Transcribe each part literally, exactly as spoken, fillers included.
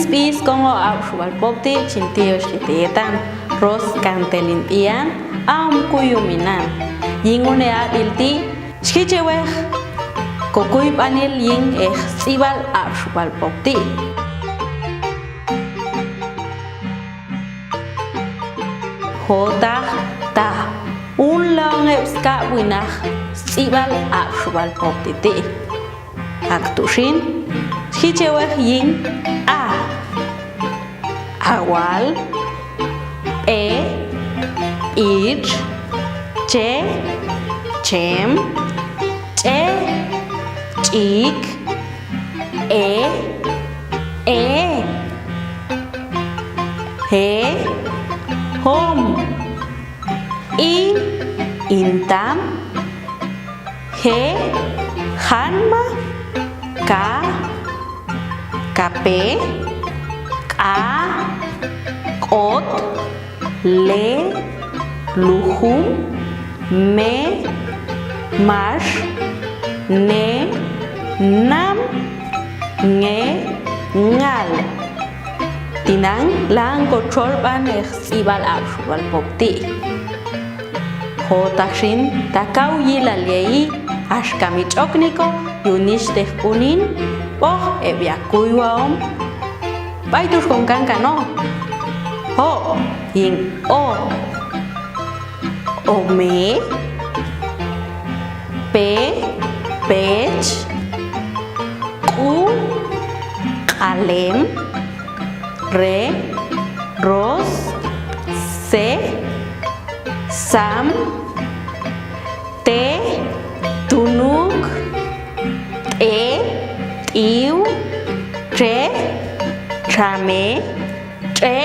Pis kongo a'bxubal pop ti chintiyo xchiteyetan, ros kantelin pian, aum kuyuminan. Yingun e a'bil ti, xjichewex kokuybanil yin e xtz'ibal a'bxubal pop ti. Jotax ta unlaon eb ska'bwinax xtz'ibal a'bxubal pop titi. Aktuxin, xjichewex yin a, awal, p'e, p'itx, che, chem, ch'e, ch'ik, e, e, je, jom, i, intam, je, janma, ka, kape, k'a, k'ot, le, lujum, me, max, ne, nam, nge, ngal. Tinan, lalan kocholban e xtz'ibal a'bxubal pop ti. Jotaxin, ta kau yilal yei, axka mi ch'okniko, yunixtej kunin, poj, eb ya kuywaon, baitus kon kankan no. Jo, yin o. Ome, pe, pech, k'u, k'alem, re, ros, se, sam, te, tunuk, t'e, t'iw, che, chame, ch'e,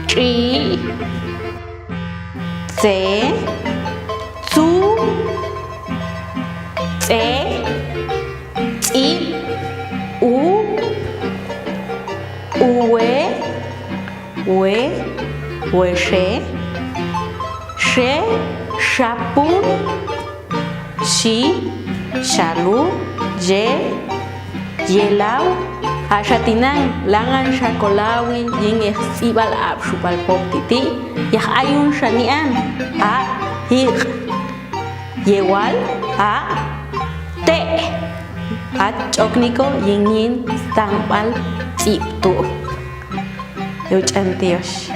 ch'i, tse, tsu, tse, ts'ib, u, uwe, we, wexe, xe, xapun, xi, xalu, ye, yelau. Axa tinan, lalan xa kolawi yin e xtz'ibal a'bxubal pop titi, ya ayun xa ni'an, a, jik', yewal, a, te'. Ach'okniko yin yin stangbal tz'ib tu'. Euch'an tiox.